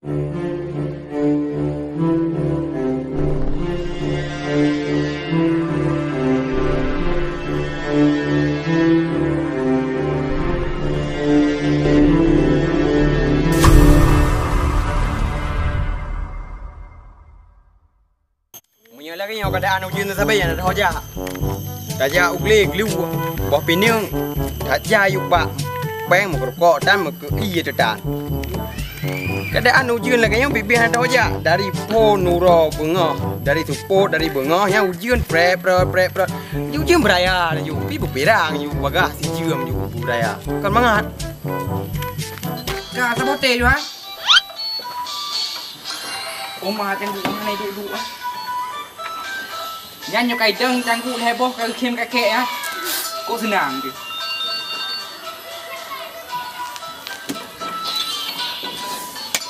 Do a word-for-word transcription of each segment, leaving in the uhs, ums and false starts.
Meunyoe lagèe nyoe keuadaan ujeuen sabe nyang na teuh jak. Tajak u glé glue, boh pineung, tajak yub bak péng meukeurukok dan meukeue ié teuh tan. Keuadaan ujeuen lagèe nyoe biet-biet hana teuh jak, dari phon uroe beungoh, dari seupôt, dari beungoh nyan ujeuen prèt, prèt, prèt, prèt. Ujeuen beuraya laju, pi beupirang yub bagah sijeuem yub beuraya. Kon mangat. Ka saboté yub, ha? Oma cangguek hana duek-duek ah. Nyan nyoe kai dong cangguek lhèe boh ka geukhém kakek ah. Kok seunang teuh.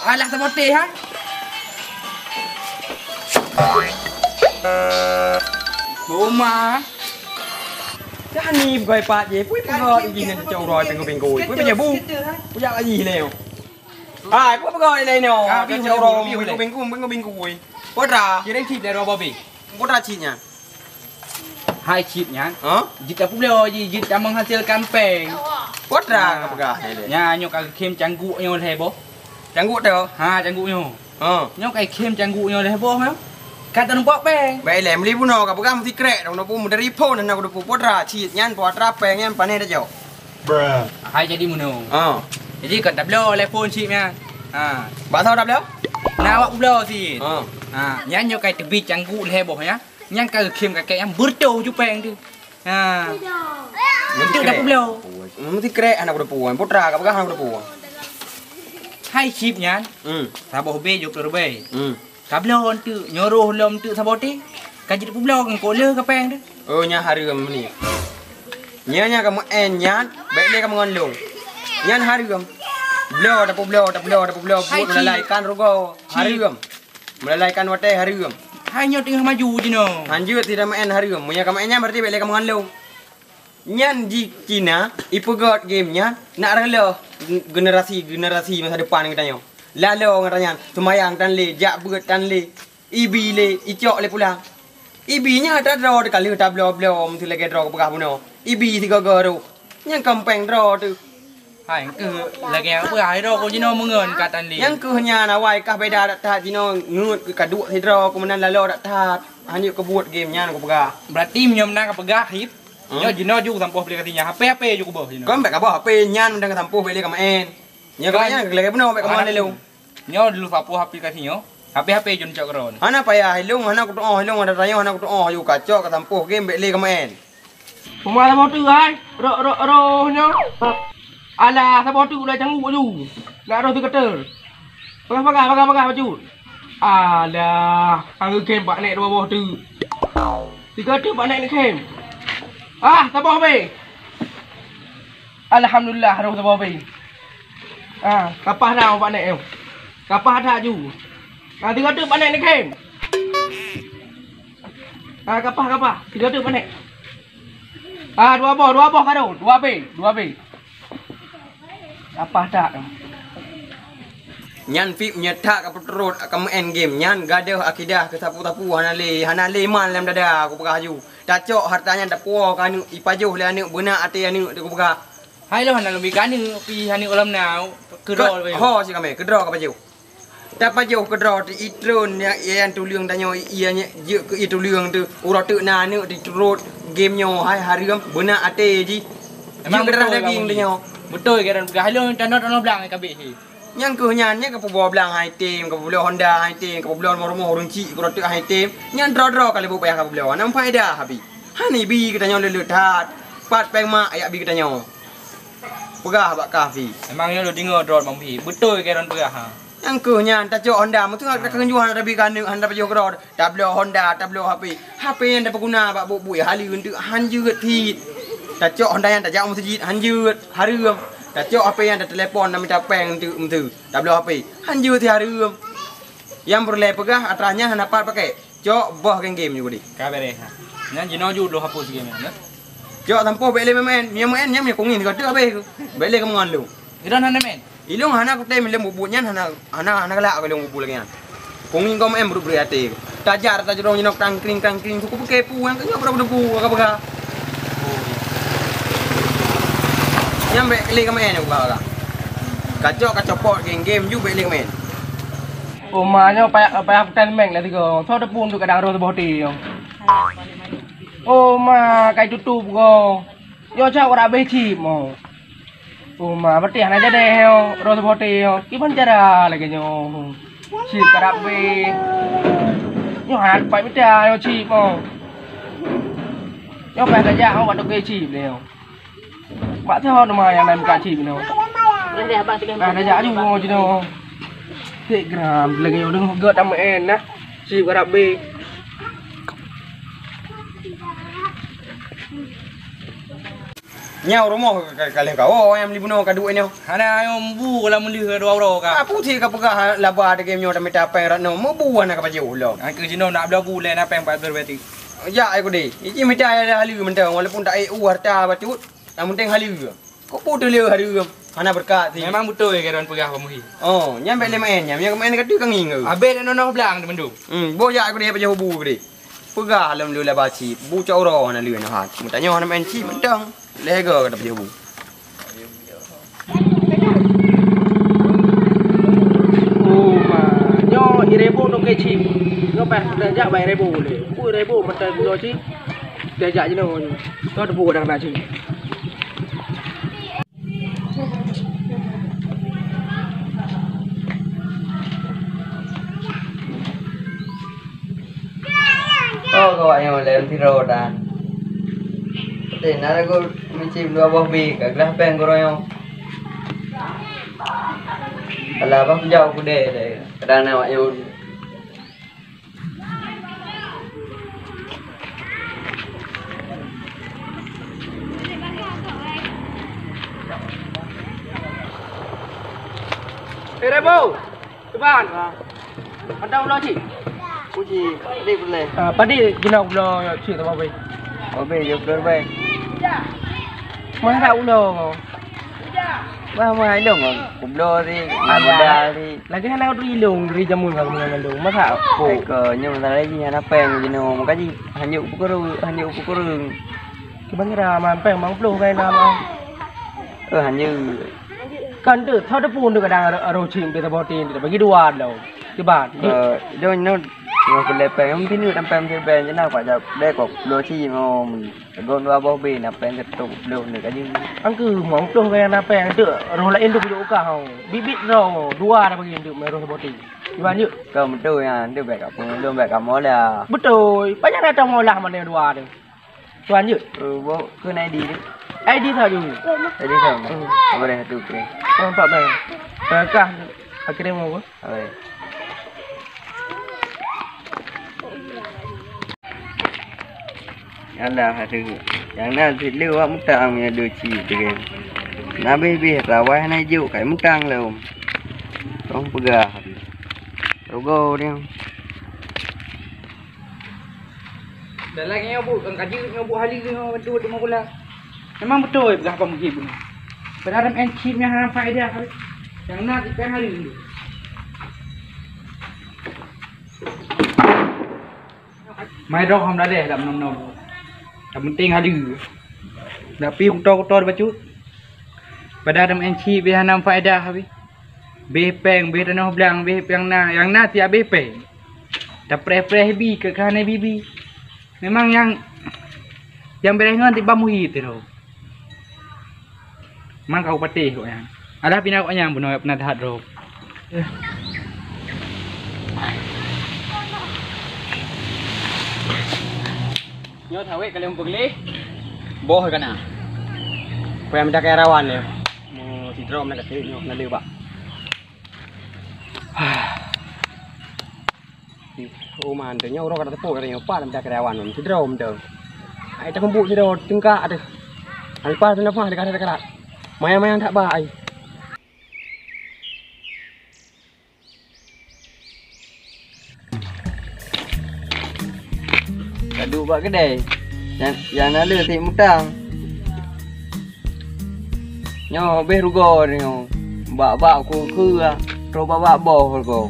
Alah saboté ha. Oma. Dah ni pegawai pat je, pui pegawai gini cok uroe pinggu-pinggu. Pui penyebu. Pui jak lagi lé. Hai, peue peugah lé nyoe? Ah, kacau bingkui, orang bingkui, bingkui, bingkui, bingkui. Putra. Kireng cit dari Bobby. Putra cit nyan. Hai cit nyan. Ha? Jeuet tapeubloe jih, jeuet tameuhasilkan péng. Putra ka peugah lé. Nyan nyoe ka geukhém cangguek nyoe lhèe boh. Cangguek teuh? Ha, cangguek nyoe. Ha. Nyoe ka geukhém cangguek nyoe lhèe boh nyoe. Ka tanumpok péng. Baik lé, meuli bunoe ka peugah meusikrek, dong pun meudari phon hana kuteupeu putra cit nyan putra péng nyan pané tajok. Hai jadi meunoe. Ha. Jadi kon tabloe lé phon cit nyan. Ha. Bak soe tabloe? Na awak peubloe cit. Ha. Ha, nyan nyoe kai teubiet cangguek lhèe boh nyan. Nyan ka geukhém kakek nyan beureutoh ju péng teuh. Ha. Beutôi dah peubloe. Meusikrek hana kuteupeu. Putra ka peugah hana kuteupeu. Hai cit nyan. Hmm. Saboh bé jok keureubeue. Hmm. Ka bloe eunteuk, nyoe roh lom eunteuk saboh teuh. Ka jeuet peubloe ngon koh lheueh ka péng teuh. Oh, nyan hareuem ni. Nyan nyang ka meu'en nyan, bèk lé ka meungon lôn. Nyan hareuem. Bloe, tapeubloe, tapeubloe, tapeubloe, buet meulalaikan rugoe. Hareuem. Meulalaikan watèe hareuem. Hai nyoe teungoh maju jinoe. Hanjeuet sidroe meu'en hareuem. Meunyoe ka meu'en nyan, berarti bèk lé ka meungon lôn. Nyan jih Cina ipeugöt game nyan nak reuloh generasi-generasi masa depan geutanyoe. Laloe ngon tanyan, seumayang tan lé, jak beuet tan lé, ibi lé, icok lé pulang. Ibi nyan atra droe teuh ka lheueh tabloe-bloe meuseu lagèe droe geupeugah bunoe. Ibi sigoe-goe rôh. Nyan kon péng droe teuh. Hai, keuh lagèe nyang peugah droe keu jinoe meungon ka tan lé. Nyang keuh nyan awai kah beda that-that jinoe ngeut keu ka duek sidroe keu meunan laloe that-that. Hana keubuet game nyan kupeugah. Berarti meunyoe meunan ka peugah, Hip, Hmm? Nyoe jinoe ju kusampôh aplikasi nyan. H P, H P ju kuboh jinoe. Kon bèk kaboh H P nyan, meunan kasampôh bèk lé ka meu'en. Nyoe ka nyan lagèe bunoe bèk ka meu'en lé lôn. Nyoe lôn sampôh aplikasi nyoe. H P, H P ju neucok keudroe. Hana payah ilôn, hana kutu'oh ilôn, ada tanyoe hana kutu'oh ju kacok kasampôh game bèk lé ka meu'en. Peue saboh teuh hai, roh, roh, roh nyoe. Alah, saboh teuh ulai cangguek ju. Nak roh teuh keuteu. Peugah, peugah, peugah, peugah bacut. Alah, hana geukhém bak nèk dua boh teuk. Tiga teuk bak nèk neukhém. Ah, saboh bé. Alhamdulillah, roh saboh bé. Ah, kapah dah bak nèk nyoe. Kapah that ju. Ah, tiga teuk bak nèk neukhém. Ah, kapah, kapah. Tiga teuk bak nèk. Ah, dua boh, dua boh ka rhot. Dua bé, dua bé. Apa tak? Nyan Fik meunyoe that ka peutrôt ka meu'en game nyan gadôh akidah keu sapeue-sapeue hana lé, hana lé iman lam dada, kupeugah laju. Tacok hareuta nyan tapuwoe keu aneuk, ipajoh lé aneuk, beuna até aneuk teuh kupeugah. Hai lôn hana lôn bi keu aneuk, pi aneuk lom na keudroe. Ho si kamé, keudroe ka pajoh. Tapajoh keudroe teuh itreun ya, ya, yan tuleueng tanyoe, iya, jeuet keu ituleueng teuh. Uroe teuk na aneuk teuh turot game nyoe hai hareuem, beuna até jih. Emang jeuet keudroe daging tanyoe. Beutôi keu droen peugah lôn tanoh-tanoh blang kabeh. Nyang keuh nyan, nyan ka peuboh blang hai tem, ka peubloe Honda hai tem, ka peubloe rumoh-rumoh ureueng chik keudroe teuk hai tem. Nyan droe-droe ka lheueh payah ka peubloe. Hana meufaedah abi. Hana ibi keu tanyoe le-le that. Pat péng mak ayak bi keu tanyoe. Peugah bak kah si. Emang nyoe lôn deungoe droe Bang Pi. Beutôi keu droen peugah ha. Nyang keuh nyan tacok Honda meuteungoh ka keunjuh hana tabi keu aneuk hana tapajoh keudroe. Tabloe Honda, tabloe H P. H P nyan tapeuguna bak buet-buet haleue eunteuk han jeuet cit. Tacok Honda nyan tajak u meuseujid han jeuet, hareuem. Tacok H P nyan tatelepon na mita péng eunteuk meuteue. Tabloe H P han jeuet cit hareuem. Nyang peureulèe peugah atra nyan hana pat pakèk. Cok boh game-game nyoe gudi. Ka beres ha. Nyan jinoe ju lôn hapus game nyan. Cok sampôh bèk lé meu'en. Meunyoe meu'en nyan meunyoe kungin ka teuk habéh. Bèk lé keu meungon lôn. Idon hana meu'en. Ilong hana kutem ilong bubuet nyan, hana, hana, hana galak ilong bubuet lagèe nyan. Kong ngieng gom em breuet-breuet até. Tajak tajeurong jinoe tangkring-tangkring suku peukepu nyang keu nyoe breuet-breuet bu ka peugah. Nyan bèk lé keumaén nyoe bah ka. Kacok kacopot gem-gem ju bèk lé keumaén. Oh ma nyoe payah payah peutan meng lah tiga. Soe teupeu untuk kadang roh teuboh ti nyoe. Oh ma kai tutup go. Nyoe cak urat abéh cit mo. Oh ma, berarti hana jadi nyoe, roh sabote nyoe. Kiban cara lagèe nyoe? Cit karab bé. Nyoe hana teumpat mita nyoe cit mo. Nyoe ka tajak nyoe bak toke cit lé nyoe. Bak soe nama nyang na muka cit nyoe? Nah, tajak aju nyoe cit nyoe. Cit geram lagèe nyoe deungoe gèt tameu'en nah. Cit karab bé. Nyang rumoh ka, ka, ka lheueh kawoe nyang meuli bunoe ka duek nyoe. Hana nyoe bu lam meuleuh dua uroe ka. Apu cit ka peugah laba dagém nyoe tamita péng rat nyoe, meubu hana ka pajoh lom. Nyang keu jinoe nak bloe bu lé na péng pat beureuti. Jak ai kudé. Iji mita ya haleue mantong walaupun tak ék u harta bacut, nyang penting haleue. Kok pu teuh lé haleue hana beureukat cit. Memang beutôi Garon peugah Pak Muhi. Oh, nyan bèk lé maén nyan, nyan maén ka teuh ka ngieng. Abéh dak nonoh blang teumandum. Hmm, boh jak kudé pajoh bu kudé. Peugah lom lé laba cit, bu cok uroe hana lé nyoe hat. Meutanyoe hana maén cit mantong. Lhèe goe ka tapajoh bu. Oh ma, nyoe irebo toke cit. Nyoe paih tajak bak irebo lé. Bu irebo mantong bunoe cit. Tajak jinoe. Soe teupeu kadang na cit. Oh, kawak nyoe lé sidroe dan. Putih na lagu micim dua boh bi ka glah péng gurôi nyoe. Alah, bah kujak kudé lé. Kadang na awak nyoe. Eh, Rebo! Tuban! Padang ulo cit? Uji, padé pulai. Ah, padé jina ulo cit sama bai. Obe, yo keluar bai. Mana ulo? Wah, wah, ilong ngon kubloe si, ngon modal si. Lagèe hana udeb ilong dari jameun ka keumeungan mandum. Masa? Ko, nyoe masalah jih hana péng jinoe. Maka jih hanjeuet peukureueng, hanjeuet peukureueng. Kiban kira man péng mang ploh kai na ma. Eh, hanjeuet. Kan tu, tho teupeue tu kadang aro cim di tabo ti, bagi dua lo. Kiban. Eh, jong nyoe, nyoe peulepeng, mungkin nyoe sampai meusiben je na, Pak Jab. Deh kok, lo cim, oh. Teugong dua boh bée, na péng keu trok ploh neuk aju. Angkeu mong ploh gaya na péng teuk, roh laén tu kujok ukah ho. Bit-bit droe, dua dah bagi neuk meuroh boti. Iban jeuet. Kau beutôi nyan, tu bèk ka peungeulom, bèk ka mola. Beutôi, banyak na tang mola mana dua tu. Tuan jeuet. Eh, bo, keu na I D tu. I D saja. I D saja. Hmm. Boleh tu, okey. Oh, empat belas. Kah akhirnya mau apa? Oi. Alah, aduh. Nyang na cit lé awak mutang meunyo dua cit tu kan. Na beh-beh rawai hana jok kai mutang lom. Tong peugah. Rugoe dia. Dah lagi nyoe buet, kan kaji nyoe buet hali nyoe dua teuma kula. Memang beutôi peugah Pak Muhib nyoe. Padahai M chip nyan hana faedah. Nyang na tipèe hali nyoe. Mai droe hom dadeh dak meunoe-meunoe. Yang penting hali. Tapi kuto-kuto dibacut. Padahai M chip nyan hana faedah habéh. Beh péng, beh tanoh blang, beh péng na, nyang na siat beh péng. Tapreh-preh bi keu keuhanai bibi. Memang nyang, nyang beureh ngon tiba muhi tiro. Mang kau patéh kok nyan. Alah pina kok nyan bunoe pina that droe. Nyoe sawét kalian peugleh. Boh kana. Payah minta kaya rawan ya. Mau sidroe nak kata nyoe nak lewat. Oh, man, tu nyoe uroe ka teupeu ka nyoe, pat lam karyawan nyoe, sidroe mantong. Ai takumpuk sidroe teungkak teuh. Leupah teuh nafah dekat-dekat. Maya-maya that ba ai. Ka duek bak keudè. Nyang, nyang na le tiep mutang. Nyoe beh rugoe nyoe. Bak-bak ku kheueh, trok bak-bak boh ko.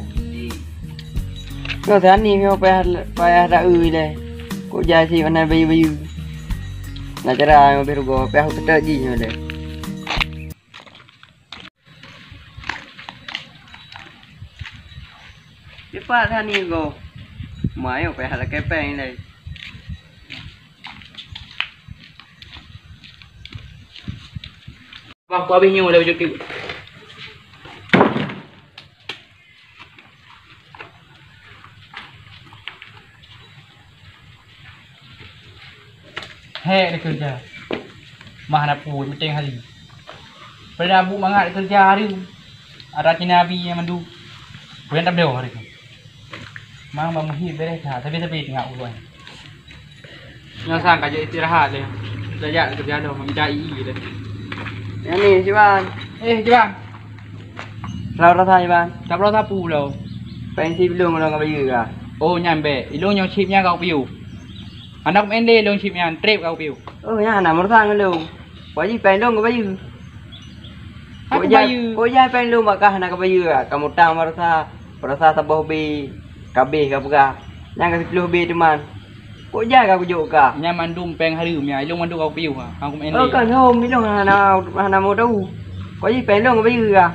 Nyoe sani nyoe payah, payah taeu lé. Kok jai si mana bayeue-bayeue. Na cara nyoe beh rugoe, payah kuteuteuek jih nyoe lé. Dipat sani ko. Ma nyoe payah lakée péng lé. Bang, ku habéh nyoe dah baju tu. Hék, dikeureuja. Mah na peue, meuteng hari. Pada abu mangat dikeureuja hari. Ada Cina Abi nyang mandu. Bukan tak beliau hari tu. Mang Bang Muhib beres that, tapi-tapi tengah ulôn. Nyoe sang ka jeuet istirahat lé. Tajak keureuja lom, mita ie lé. Nyan ni, Siban. Eh, Siban. Lau rasa, Siban. Tabloe sapu lom. Péng chip lôn, lôn ka bayeue ka. Oh, nyan bék. Ilôn nyoe chip nyan ka kupiôh. Hana kumeu'en lé lôn chip nyan, trép ka kupiôh. Oh, nyan hana meurusan ngon lôn. Kok jih péng lôn ka bayeue. Hana kubayeue. Kok jai péng lôn bak kah hana ka bayeue, ka mutang baroesa, baroesa saboh B, ka abéh ka peugah. Nyan ka siplôh B teuma. Kok jai ka kujok kah? Nyan mandum péng hareuem nyan, ilôn mandum ka kupiôh ha. Hana kumeu'en lé. Oh, kan hom ilôn hana, hana mau tahu. Kok jih péng lôn ka bayeue kah?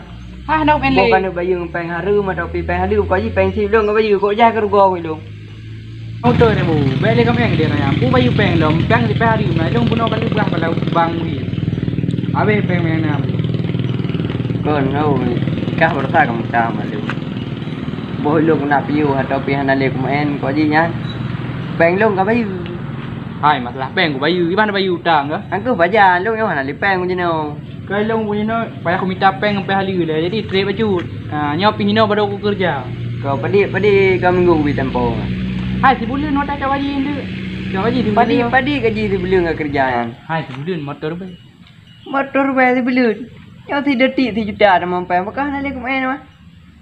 Hana kumeu'en lé. Boh ka neuk bayeue péng hareuem atawa pi péng hareuem, kok jih péng chip lôn ka bayeue, kok jai ka rugoe ilôn. Moto ni bu, bèk lé kameng dia nanya. Bu bayu peng lom, peng di peng hari mai lom bunoe kali bah bala bang wi. Habis peng meng nam. Kon hau, kah bersa kamu tam lalu. Boh lom nak piu atau pi hana lé kumain ko ji nyan. Peng lom ka bayu. Hai, masalah peng ku bayu, iban bayu utang ke? Angku bajan lom nyoh hana lé peng ku jinoe. Keu lôn bunoe payah kumita péng sampai haleue lé, jadi trép bacut. Ha, nyoe pih hinoe padub kukeureuja. Kau padit-padit ka minggu bri tempo. Hai, sibuleuen watèe ka gaji nteuk. Ka gaji sibuleuen. Padit-padit gaji sibuleuen ka keureuja nyan. Hai, sibuleuen motor bèe. Motor bèe sibuleuen. Nyoe sidetik sijuta tamong péng, pakon hana lé kumain mah.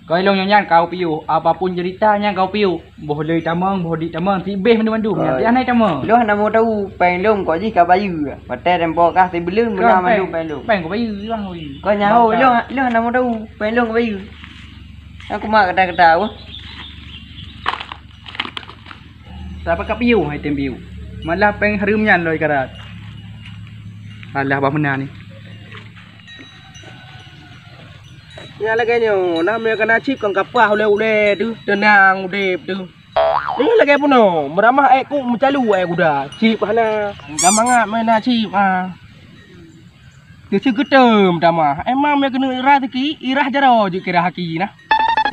Keu lôn nyoe nyan ka kupiôh, apapun cerita nyan ka kupiôh. Boh lé tamong, boh dik tamong, sibéh mandum-mandum nyan. Tiep hana tamong. Lôn hana mau tahu, péng lôn kok jih ka bayeue. Watèe tempo kah sibuleuen meunan mandum péng lôn. Péng ku bayeue, Bang, ui. Kau nyaho, lôn, lôn hana mau tahu, péng lôn ka bayeue. Aku mak kata-kata, wah. Siapa ka piôh, hai tem piôh. Malah péng hareuem nyan lôn ikarat. Alah, bah meunan ni. Nyang lagèe nyoe, na meunyo ka na chip kon kapah ulèe-ulèe teuh, teunang udép teuh. Nyoe lagèe bunoe, meuramah èk kuk meucalu èk guda, chip hana. Gampang mangat meunan chip, ah. Teuseukeuteum tamah. Emang meunyo keuneuk raseuki, irah jaroe jeuet keu irah aki na.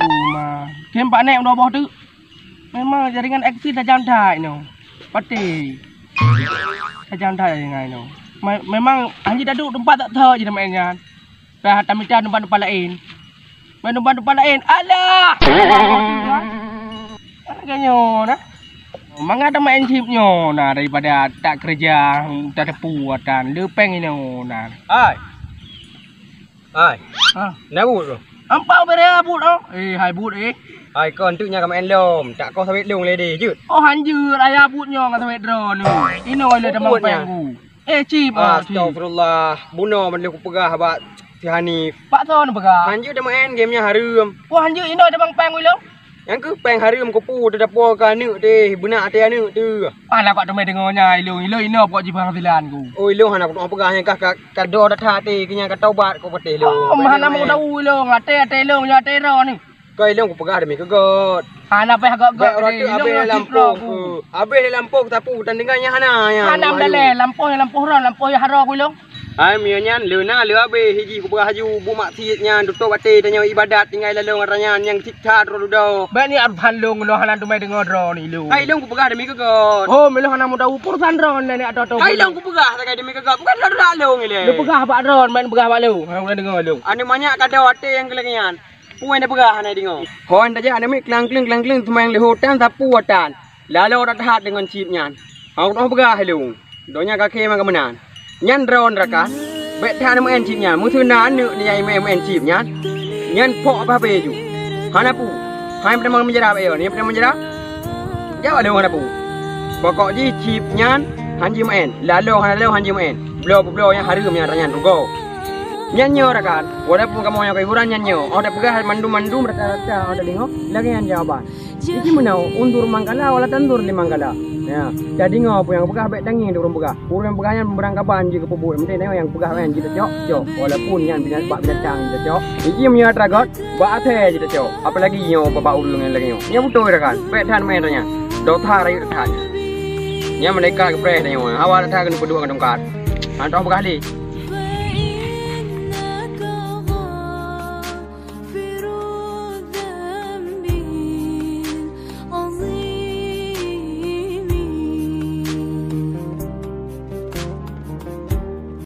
Uma. Khem pak nèk dua boh teuk. Memang jaringan eksis tajam that inoe. Pati. Tajam that jaringan inoe. Me-, memang hanjeuet taduek teumpat tak thok jih teumpat nyan. Ka tamita teumpat-teumpat laén. Ban teumpat-teumpat laén. Alah! Lagèe nyoe na. Mangat teumpat chip nyoe na daripada tak keureuja, tak teupeu atan. Leupeng inoe na. Hai. Hai. Ha. Na buet tu? Ampau bere buet oh. Eh, hai buet eh. Hai kon tu nya ka main lom. Tak kau sawet lom lé deh, jeuet. Oh, hanjeuet ayah buet nyoe ngon sawet droeneuh. Inoe lé tamong peng ku. Eh, chip ah, chip. Astagfirullah. Bunoe ban lheueh kupeugah bak si Hanif. Bak soe neupeugah? Hanjeuet dah main game nyan hareuem. Oh, hanjeuet inoe tamong peng ku lom. Nyang keuh péng hareuem kupeue teudapoe keu aneuk teuh, beunak até aneuk teuh. Hana kok teumé deungoe nyan ilôn, ilôn inoe pokok jipeunghasilan ku. Oh, ilôn hana kuteumé peugah nyang kah ka, ka doh that até keu nyang ka taubat kok patéh lôn. Oh, hana mau tahu ilôn, até, até ilôn nyoe até droeneuh. Keu ilôn kupeugah demi keu göt. Hana payah göt-göt. Bèk uroe teuh habéh lé lampôh ku. Habéh lé lampôh sapu tan deungon nyang hana nyan. Hana meudalèe, lampôh, lampôh droe, lampôh nyang harô ku ilôn. Hai, meunyoe nyan, lé na lé habéh, hiji kupeugah laju, buet maksiet nyan, tutôp até tanyoe ibadat, tinggai lalong atra nyan, nyang cit that droe dudoe. Bèk ni areuhan lôn, lôn hana teumé deungoe droeneuh ilôn. Hai, lôn kupeugah demi keu göt. Oh, meulôn hana mudahu, urusan droeneuh ni atau-atau. Hai, lôn kupeugah sagai demi keu göt, bukan lôn rak lôn ilèe. Lôn peugah bak droeneuh, main peugah bak lôn, hana deungoe lôn. Aneuk manyak kado até nyang keu lagèe nyan. Peue nyang peugah hana deungoe. Hon tajak aneuk miet klang-kling, klang-kling, teuma nyang leuhô tan, sapu atan. Laloe that-that deungon chip nyan. Hana kuteumé peugah ilôn. Donya kakée maka meunan. Nyan droe nuraka. Bèk that neumeu'en chip nyan. Meuseu na aneuk nyang meu'en chip nyan, nyan phok habéh-habéh ju. Hana peue. Hai peutamong meunjara bak nyoe. Nyan peutamong meunjara. Jak bak lôn hana peue. Pokok jih chip nyan hanjeuet meu'en. Laloe hana laloe hanjeuet meu'en. Bloe peubloe nyang hareuem nyan atra nyan rugoe. Nyan nyoe rakan, walaupun kamoe nyang keu hiburan nyan nyoe, oh tapeugah mandum-mandum rata-rata oh tadeungoe lagèe nyan jawaban. Iki meunoe, undur mangkala wala tandur di mangkala. Ya, tadeungoe peue nyang peugah bèk tangieng di ureueng peugah. Ureueng peugah nyan beurangkaban jih geupeubuet, meuntang nyoe nyang peugah nyan jitacok-cok, walaupun nyan bina-, bak binatang jitacok. Iki meunyoe atra göt, bak asèe jitacok, apalagi nyoe bak ureueng nyang lagèe nyoe. Nyan beutôi rakan, bèk that meu'en tanyan. Dosa rayeuk that nyan. Nyan malaikat geupreh tanyoe, awak that keuneuk peuduek ngon tungkat. Hana teupeugah lé.